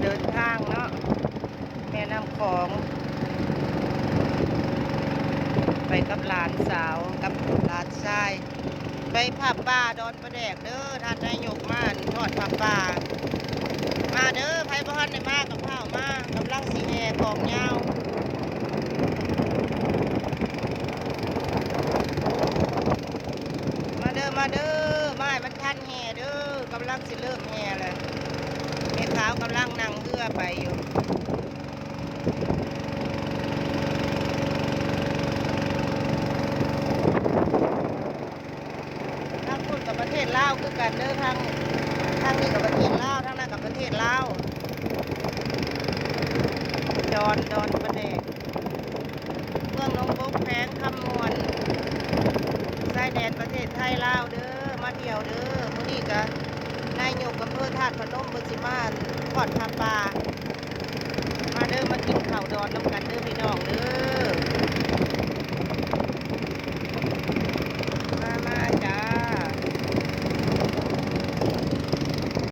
ເດີນທາງເນາະ ແມ່ນ້ຳຂອງ ໄປກັບຫຼານສາວ ກັບຫຼານຊາຍ ໄປຜ້າປ່າດອນປາແດກເດີ ທ່ານນາຍົກມາທອດຜ້າປ່າ. ມາເດີ ໃຜບໍ່ທັນໄດ້ມາກໍຟ້າວມາ ກຳລັງຊິແຫ່ຂອງຍາວ. ມາເດີ ມາເດີ ມາໃຫ້ມັນທັນແຫ່ເດີ ກຳລັງຊິເລີ່ມແຫ່ແລ້ວ ແມ່ຂາວກຳລັງນັ່ງເຮືອໄປຢູ່. ທາງພຸ້ນກໍປະເທດລາວຄືກັນເດີ ທາງ ທາງນີ້ກໍປະເທດລາວ ທາງນັ້ນກໍປະເທດລາວ. ດອນ ດອນປາແດກ ເມືອງໜອງບົກ ແຂວງຄຳມ່ວນ ຊາຍແດນປະເທດໄທລາວເດີ ມາທ່ຽວເດີ. ມື້ນີ້ກະນາຍົກອຳເພີທາດພະນົມເພິ່ນຊິມາທອດຜ້າປ່າ. ມາເດີ ມາກິນເຂົ້າດອນນຳກັນເດີພີ່ນ້ອງເດີ.